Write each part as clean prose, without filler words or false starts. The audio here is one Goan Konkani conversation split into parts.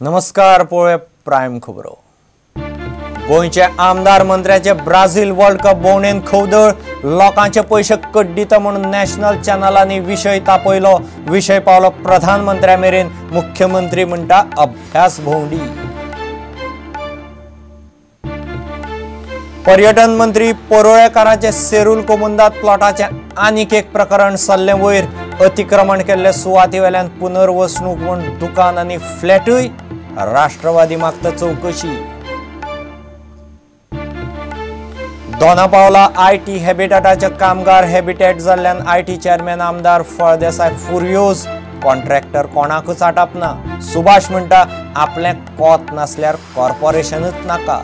नमस्कार, पळोवया प्रायम खबरो. गोंयचे आमदार मंत्र्याचे ब्राझील वर्ल्ड कप भोंवडेन खवदळ, लोकांचे पयशे कड्डिता म्हणून नॅशनल चॅनलांनी विशय तापयलो. विशय पावलो प्रधानमंत्र्या मेरेन. मुख्यमंत्री म्हणटा अभ्यास भोंवडी. पर्यटन मंत्री परुळेकाराचे सेरूल कोमुंदाद प्लॉटाचे आनीक एक प्रकरण सरलें वयर. अतिक्रमण केल्ले सुवातेवेल्यान पुनर्वसणूक म्हूण दुकान आनी फ्लॅटूय राष्ट्रवादी मागता चवकशी. दोनापावला IT हॅबिटॅटाचे कामगार हॅबिटॅट जाल्ल्यान IT chairman आमदार फळदेसाय फुर्योज. कॉन्ट्रॅक्टर कोणाकूच आटापना. सुभाष म्हणटा आपलें कोत नासल्यार कॉर्पोरेशनूच नाका.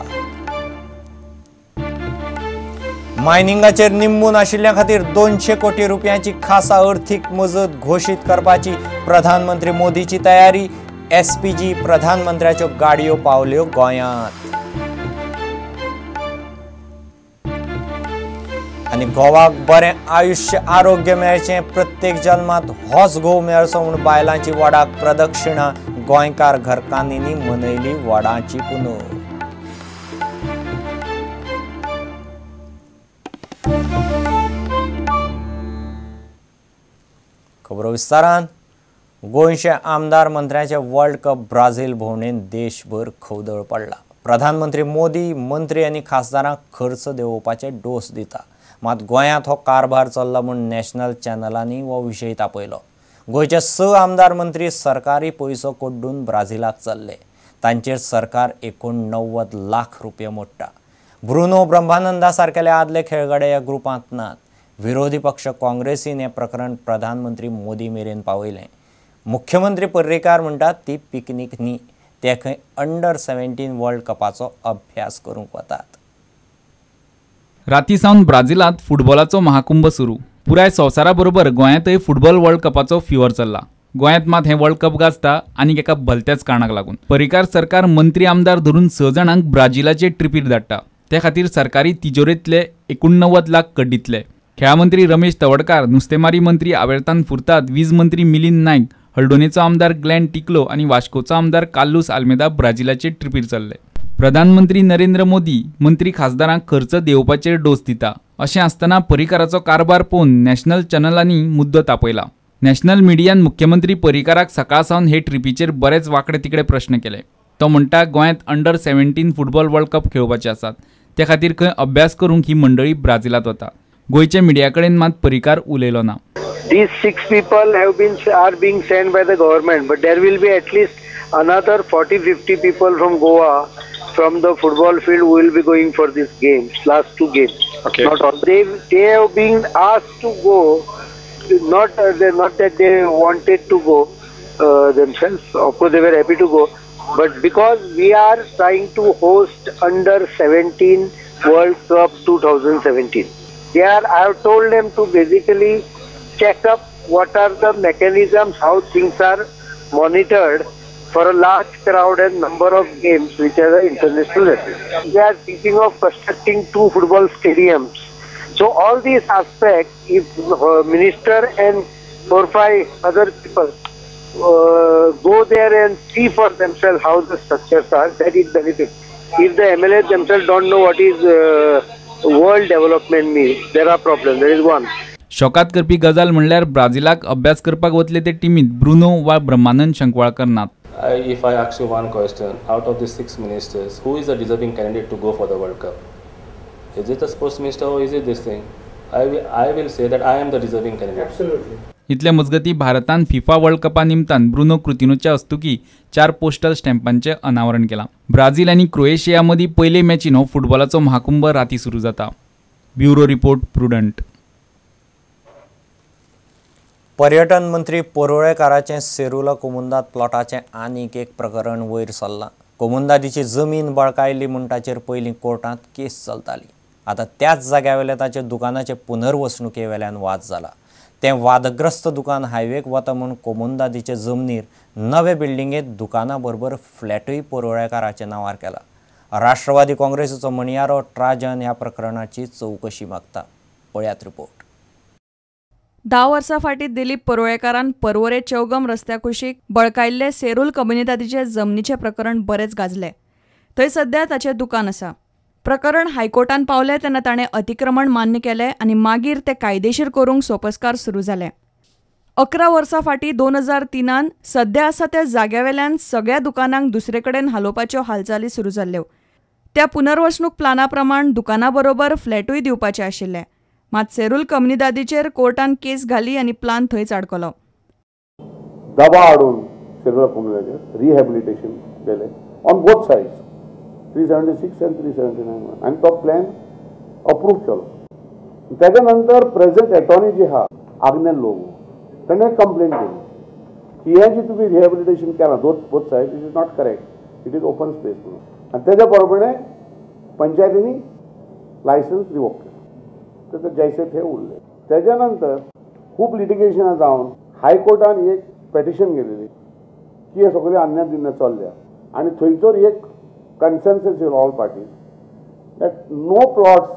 मायनिंगाचेर निंबून आशिल्ल्या खातीर 200 कोटी रुपयांची खासा अर्थीक मजत घोशीत करपाची प्रधानमंत्री मोदीची तयारी. एसपीजी प्रधानमंत्र्याच्यो गाडयो पावल्यो गोंयांत. आनी घोवाक बरें आयुश्य आरोग्य मेळचें, प्रत्येक जल्मांत होच घोव मेळचो म्हूण बायलांची वडाक प्रदक्षिणा. गोंयकार घरकान्नींनी मनयली वडाची पुनव. खबरो विस्तारान. गोंयचे आमदार मंत्र्याचे वर्ल्ड कप ब्राझील भोंवडेन देशभर खवदळ पडला. प्रधानमंत्री मोदी मंत्री आनी खासदारांक खर्च देंवोवपाचे डोस दिता, मात गोंयांत हो कारभार चल्ला म्हूण नॅशनल चॅनलांनी हो विशय तापयलो. गोंयचे 6 आमदार मंत्री सरकारी पयसो कोड्डून ब्राझिलाक चल्ले. तांचेर सरकार 89 लाख रुपया मोडटा. ब्रुनो ब्रह्मानंदा सारकेले आदले खेळगडे ह्या ग्रुपांत नात. विरोधी पक्ष काँग्रेसीन हें प्रकरण प्रधानमंत्री मोदी मेरेन पावयलें. मुख्यमंत्री पर्रीकार म्हणटात ती पिकनीक न्ही, ते खंय अंडर 17 वर्ल्ड कपाचो अभ्यास करूंक वतात. राती सावन ब्राझिलांत फुटबॉलाचो महाकुंभ सुरू. पुराय संवसारा बरोबर गोंयांतय फुटबॉल वर्ल्ड कपाचो फिवर चल्ला. गोंयांत मात हें वर्ल्ड कप गाजता आनीक एका भलत्याच कारणाक लागून. पर्रीकार सरकार मंत्री आमदार धरून 6 जाणांक ब्राझिलाचे ट्रिपीर धाडटा. ते खातीर सरकारी तिजोरेंतले 89 लाख कड्डीतले. खेळा मंत्री रमेश तवडकार, नुस्तेमारी मंत्री आवेर्तान फुर्ताद, वीज मंत्री मिलिंद नायक, हळदोणेचो आमदार ग्लॅन टिकलो आनी वास्कोचो आमदार कार्लूस आल्मेदा ब्राझिलाचे ट्रिपीर चल्ले. प्रधानमंत्री नरेंद्र मोदी मंत्री खासदारांक खर्च देंवोवपाचेर डोस दिता. अशें आसतना पर्रीकाराचो कारभार पळोवन नॅशनल चॅनलांनी मुद्दो तापयला. नॅशनल मिडियान मुख्यमंत्री पर्रीकाराक सकाळ सावन हे ट्रिपीचेर बरेच वांकडे तिकडे प्रश्न केले. तो म्हणटा गोंयांत अंडर 17 फुटबॉल वर्ल्ड कप खेळोवपाचे आसात, ते खातीर खंय अभ्यास करूंक ही मंडळी ब्राझिलांत वता. गोंयच्या मिडिया कडेन मात पर्रीकार उलयलो ना. These 6 people are being sent by the government, but there will be at least another 40-50 people from Goa, from the football field, who will be going for these games, last 2 games. Okay. Not all. They have been asked to go, not that they wanted to go themselves. Of course, they were happy to go, but because we are trying to host under 17 World Cup 2017. I have told them to basically check up what are the mechanisms, how things are monitored for a large crowd and number of games which are the international level. They are thinking of constructing 2 football stadiums. So all these aspects, if minister and 4 or 5 other people go there and see for themselves how the structures are, that is benefit. If the MLAs themselves don't know what is world development means, there are problems. There is one. शॉकात करपी गजाल म्हणल्यार ब्राझिलाक अभ्यास करपाक वतले ते टिमींत ब्रुनो वा ब्रह्मानंद शंकवाळकर नात. If I ask you one question, out of the 6 ministers, who is the deserving candidate to go for the World Cup? Is it the sports minister or is it this thing? I will say that I am the deserving candidate. Absolutely. इतले मजगती भारतान फिफा वर्ल्ड कपा निमतान ब्रुनो कृतिनोच्या हस्तुकी 4 पोस्टल स्टॅम्पांचें अनावरण केलां. ब्राझील आनी क्रोएशिया मदीं पयले मॅचीन हो फुटबॉलाचो महाकुंभ राती सुरू जाता. Bureau report, Prudent. पर्यटन मंत्री परुळेकाराचें सेरूला कोमुंदाद प्लॉटाचें आनीक एक प्रकरण वयर सरलां. कोमुंदादीची जमीन बळकायली म्हूण ताचेर पयलीं कोर्टांत केस चलताली. आतां त्याच जाग्यावेल्या ताच्या दुकानाचे पुनर्वसणुके वेल्यान वाद जाला. तें वादग्रस्त दुकान हायवेक वता म्हूण कोमुंदादीचे जमनीर नवे बिल्डिंगेंत दुकाना बरोबर फ्लॅटूय परुळेकाराच्या नांवार केला. राष्ट्रवादी काँग्रेसीचो म्हणयारो ट्राजन ह्या प्रकरणाची चवकशी मागता. पळयात रिपोर्ट. 10 वर्सां फाटीं दिलीप परुळेकारान पर्वरे चौगम रस्त्या कुशीक बळकायल्ले सेरूल कम्युनिदादीचे जमनीचें प्रकरण बरेंच गाजलें. थंय सध्या ताचें दुकान आसा. प्रकरण हायकोर्टान पावलें तेन्ना ताणें अतिक्रमण मान्य केलें आनी मागीर तें कायदेशीर करूंक सोपस्कार सुरू जाले. 11 वर्सां फाटीं 2003 सध्या आसा त्या जाग्यावेल्यान सगळ्या दुकानांक दुसरे कडेन हालोवपाच्यो हालचाली सुरू जाल्ल्यो. त्या पुनर्वसणूक प्लाना प्रमाण दुकाना बरोबर फ्लॅटूय दिवपाचे आशिल्ले. मात सेरूल कम्युनिदादीचेर कोर्टान केस घाली आनी प्लान थंयच आडकलो. दबाव हाडून सेरूल कम्युनिदादीचेर रिहॅबिलिटेशन केलें ऑन बोथ सायड्स 376 आनी 379 आनी तो प्लॅन अप्रूव केलो. तेच्या नंतर प्रेझेंट एटॉर्नी जी आहा आग्नेल लोबो ताणें कंप्लेन केली की हें जी तुमी रिहॅबिलिटेशन केलां both side it is not correct, it is open space म्हणून. आनी तेच्या बरोबर पंचायतींनी लायसन्स रिवोक केलें. तर जैसे थे उरले. तेच्या नंतर खूब लिटिगेशनां जावन हायकोर्टान एक पेटिशन गेलेली की हे सगळे अन्याय दिन्य चल्ल्या आनी थंयसर एक consensus in all parties that no plots,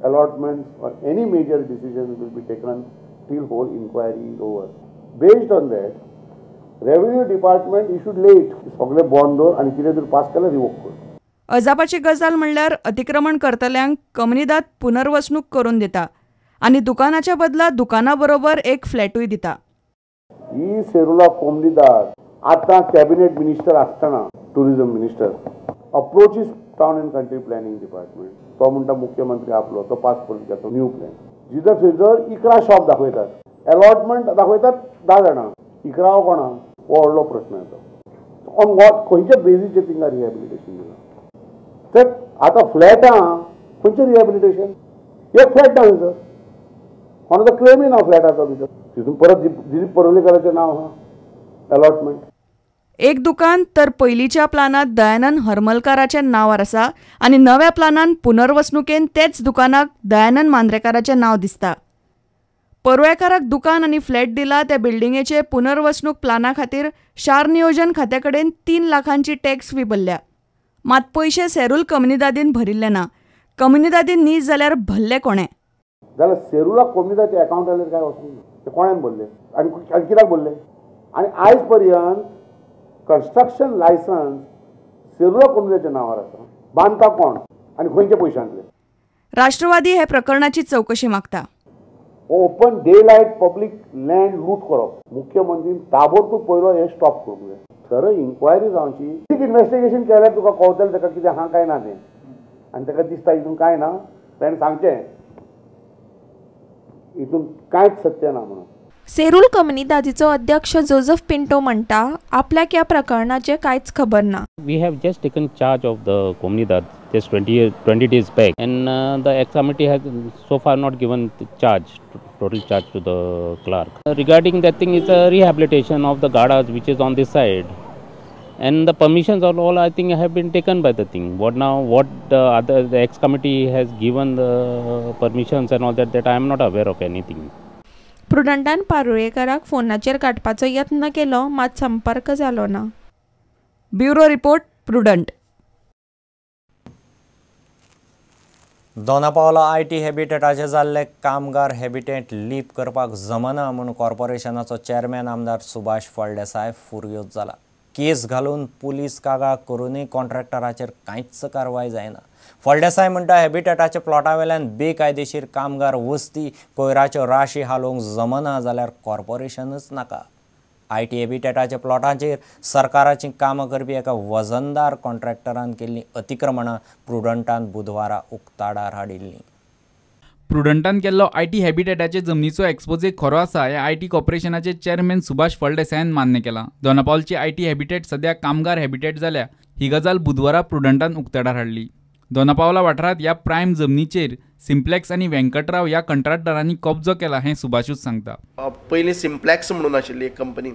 allotments or any major decision will be taken till whole inquiry is over. Based on that, revenue department issued late सगळे बॉन्ड दवर आनी कितें तरी पास केल्यार रिवोक कर. अजापाची गजाल म्हणल्यार अतिक्रमण करतल्यांक कम्युनिदाद पुनर्वसणूक करून दिता आनी दुकानाच्या बदला दुकाना बरोबर एक फ्लॅटूय दिता. ही सेरुला कोमनिदाद आतां कॅबिनेट मिनिस्टर आसतना tourism minister approaches town and country planning department. तो म्हणटा मुख्यमंत्री आपलो तो पास करून घेता न्यू प्लॅन. जिथं थंयसर 11 शॉप दाखयतात, अलॉटमेंट दाखयतात 10 जाणां, 11 कोणा हो व्हडलो प्रश्न येता. ऑन what खंयच्या बेजीचेर तिंगा रिहॅबिलिटेशन दिलां? तर आतां फ्लॅटां खंयचें रिहॅबिलिटेशन? एक फ्लॅट ना थंयसर, कोणाचो क्लेमूय ना फ्लॅटाचो भितर. तितून परत दिलीप परुळेकाराचें नांव आहा अलॉटमेंट. एक दुकान तर पयलींच्या प्लानांत दयानंद हरमलकाराच्या नांवार आसा आनी नव्या प्लानान पुनर्वसणुकेन तेच दुकानाक दयानंद मांद्रेकाराचें नांव दिसता. परुळेकाराक दुकान आनी फ्लॅट दिला त्या बिल्डिंगेचे पुनर्वसणूक प्लाना खातीर शार नियोजन खात्या कडेन 3 लाखांची टॅक्स फी भरल्या. मात पयशे सेरूल कम्युनिदादीन भरिल्ले ना. कम्युनिदादीन न्ही जाल्यार भरले कोणें? जाल्यार सेरुला कम्युनिदादीच्या अकावंटाचेर काय वचूंक ना, ते कोणें भरले आनी कित्याक भरले? आनी आयज पर्यंत कन्स्ट्रक्शन लायसन्स सेरुला कम्युनिदादीच्या नांवार आसा. बांदता कोण आनी खंयच्या पयशांतले? राष्ट्रवादी हे प्रकरणाची चवकशी मागता. Open day light public land लूट करप मुख्यमंत्री ताबडतोब पयलो हें स्टॉप करूंक जाय. खरं इन्क्वायरी जावची, इन्वेस्टिगेशन केल्यार तुका कळटलें ताका कितें आहा काय ना तें. आनी ताका दिसता हितून कांय ना, ताणें सांगचें हितून कांयच सत्य ना म्हणून. सेरूल कम्युनिदादीचो अध्यक्ष जोजफ पिंटो म्हणटा आपल्याक ह्या प्रकरणाचें कांयच खबर ना. We have just taken charge of the Comunidade just 20 days back and the ex committee has so far not given charge, total charge to the clerk. Regarding that thing, it's a rehabilitation of the gadas which is on this side and the permissions are all I think have been taken by the thing. What now, what the other the ex committee has given the permissions and all that, that I am not aware of anything. प्रुडंटान पारुळेकाराक फोनाचेर काडपाचो यत्न केलो मात संपर्क जालो ना. Bureau report, Prudent. Dona Paula IT हॅबिटेटाचे जाल्ले कामगार हॅबिटेट लीप करपाक जमना म्हूण कॉर्पोरेशनाचो चेअरमॅन आमदार सुभाष फळदेसाय फुरयोज जाला. केस घालून पुलीस कागाळ करूनय कॉन्ट्रॅक्टराचेर कांयच कारवाय जायना. फळदेसाय म्हणटा हॅबिटेटाच्या प्लॉटावेल्यान बेकायदेशीर कामगार वस्ती कोयराच्यो राशी हालोवंक जमना जाल्यार कॉर्पोरेशनच नाका. IT हॅबिटेटाच्या प्लॉटाचेर सरकाराचीं कामां करपी एका वजनदार कॉन्ट्रॅक्टरान केल्लीं अतिक्रमणां प्रुडंटान बुधवारा उक्ताडार हाडिल्लीं. प्रुडंटान केल्लो IT हॅबिटेटाचे जमनीचो एक्सपोजे खरो आसा हें IT कॉर्पोरेशनाचे चेअरमॅन सुभाष फळदेसायान मान्य केलां. दोनापावलची IT habitat सद्या कामगार हॅबिटेट जाल्या ही गजाल बुधवारा प्रुडंटान उक्ताडार हाडली. दोनापावला वाठारांत ह्या प्रायम जमनीचेर सिम्प्लेक्स आनी वेंकटराव ह्या कंत्राटदारांनी कब्जो केला हें सुभाषूच सांगता. पयलीं सिम्प्लेक्स म्हणून आशिल्ली एक कंपनी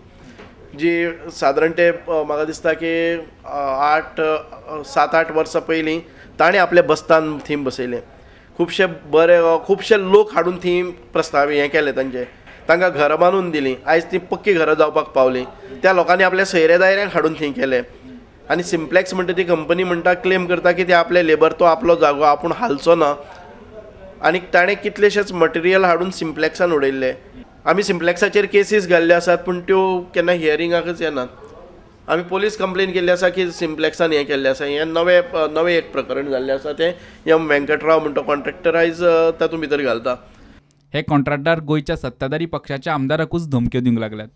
जी सादारण ते म्हाका दिसता की 8-7-8 वर्सां पयलीं ताणें आपल्या बस्तान थीम बसयलें. खुबशे बरे खुबशे लोक हाडून थीम प्रस्ताव हें केलें तांचे, तांकां घरां बांदून दिलीं. आयज तीं पक्की घरां जावपाक पावलीं. त्या लोकांनी आपल्या सोयऱ्या दायऱ्यांक हाडून थंय केलें. आनी सिम्प्लेक्स म्हणटा ती कंपनी म्हणटा क्लेम करता की ते आपले लेबर तो आपलो जागो आपूण हालचो ना आनी ताणें कितलेशेच मटेरियल हाडून सिम्प्लेक्सान उडयल्ले. आमी सिम्प्लेक्साचेर केसीस घाल्ल्यो आसात पूण त्यो केन्ना हियरिंगाकच येनात. आमी पोलीस कंप्लेन केल्ली आसा की सिम्प्लेक्सान हें केल्लें आसा. हें नवें नवें एक प्रकरण जाल्लें आसा तें एम वेंकटराव म्हणटा कॉन्ट्रॅक्टर आयज तातूंत भितर घालता. हे कॉन्ट्रॅक्टदार गोंयच्या सत्ताधारी पक्षाच्या आमदाराकूच धमक्यो दिवंक लागल्यात.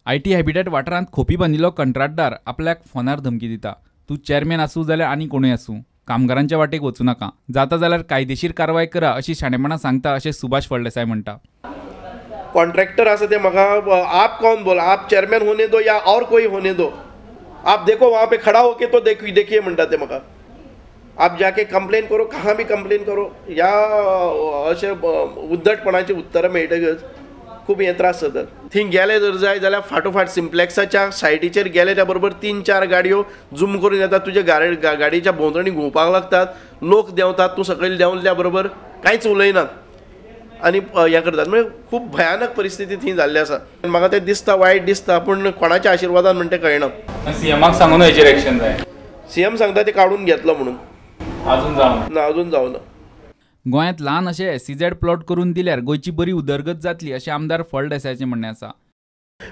I T habitat वाठारांत खोपी बांदिल्लो कंत्राटदार आपल्याक फोनार धमकी दिता, तूं चेअरमॅन आसूं जाल्यार आनी कोणूय आसूं, कामगारांच्या वाटेक वचूं नाका, जाता जाल्यार कायदेशीर कारवाय करा अशी शाणेपणां सांगता अशें सुभाष फळदेसाय म्हणटा. कॉन्ट्रैक्टर आसा ते म्हाका आप कौन बोल, आप चेयरमैन होने दो या और कोई होने दो, आप देखो वहाँ पे खड़ा होके तो देखिए म्हणटा ते म्हाका. आप जाके कंप्लेन करो, कहाँ भी कंप्लेन करो. ह्या अशें उद्दटपणाची उत्तरां मेळटकच खूब हें त्रास जातात. थंय गेले जर जाय जाल्यार फाटोफाट सिम्प्लेक्साच्या सायटीचेर गेले त्या बरोबर 3-4 गाडयो झूम करून येतात, तुज्या गाडयेच्या भोंवतणी घुंवपाक लागतात, लोक देंवतात, तूं सकयल देंवल्या बरोबर कांयच उलयनात आनी हें करतात. म्हणजे खूब भयानक परिस्थिती थंय जाल्ली आसा. म्हाका तें दिसता, वायट दिसता, पूण कोणाच्या आशिर्वादान म्हण तें कळना. सीएमाक सांगून हेचेर एक्शन जाय. सीएम सांगता ते काडून घेतलो म्हणून, अजून जावना ना, अजून जावना. गोंयांत ल्हान अशें एसईझेड प्लॉट करून दिल्यार गोंयची बरी उदरगत जातली अशें आमदार फळदेसायाचें म्हणणें आसा.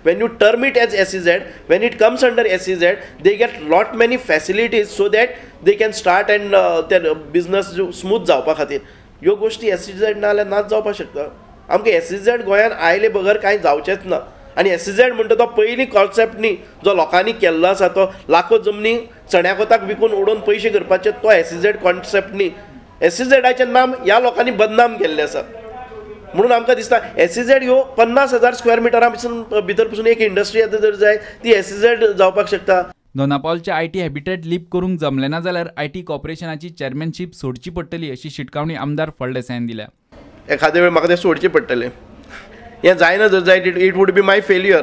When you term it as SEZ, when it comes under SEZ, they get lot many facilities so that they can start and their business smooth जावपा खातीर. ह्यो गोश्टी एसईझेड ना जाल्यार नाच जावपाक शकता. आमकां एसईझेड गोंयांत आयले बगर कांय जावचेंच ना. आनी एसईझेड म्हणटा तो पयलीं कॉन्सेप्ट न्ही जो लोकांनी केल्लो आसा, तो लाखो जमनी चण्या कोताक विकून उडोवन पयशे करपाचे तो एसईझेड कॉन्सेप्ट न्ही. एसईझेडाचें नाम ह्या लोकांनी बदनाम केल्लें आसा. म्हणून आमकां दिसता एसईझेड ह्यो 50,000 स्क्वेअर मिटरां पसून भितर पसून एक इंडस्ट्री आतां जर जाय ती एसईझेड जावपाक शकता. दोनापावलचे I T habitat leap करूंक जमलें ना जाल्यार I T कॉर्पोरेशनाची चेअरमॅनशीप सोडची पडटली अशी शिटकावणी आमदार फळदेसायान दिल्या. एखादे वेळ म्हाका तें सोडचें पडटलें. हें जायना जर जायत it would be my failure.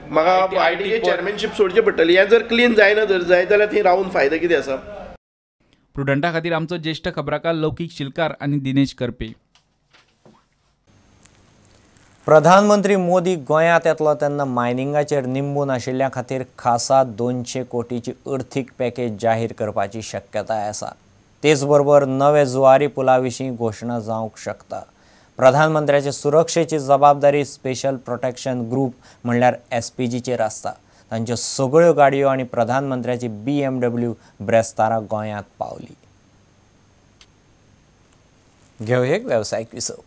म्हाका I T chairmanship सोडची पडटली. हें जर क्लीन जायना जर जायत जाल्यार थंय रावून फायदो कितें आसा. प्रुडंटा खातीर आमचो ज्येश्ठ खबराकार लौकीक शिलकार आनी दिनेश करपे. प्रधानमंत्री मोदी गोंयांत येतलो तेन्ना मायनिंगाचेर निंबून आशिल्ल्या खातीर खासा 200 कोटीची अर्थीक पॅकेज जाहीर करपाची शक्यताय आसा. तेच बरोबर नवे जुवारी पुला विशीं घोशणा जावंक शकता. प्रधानमंत्र्याचे सुरक्षेची जबाबदारी स्पेशल प्रोटेक्शन ग्रुप म्हणल्यार एसपीजीचेर आसता. तांच्यो सगळ्यो गाडयो आनी प्रधानमंत्र्याची BMW ब्रेस्तारा गोंयांत पावली. घेवया एक वेवसायीक विसव.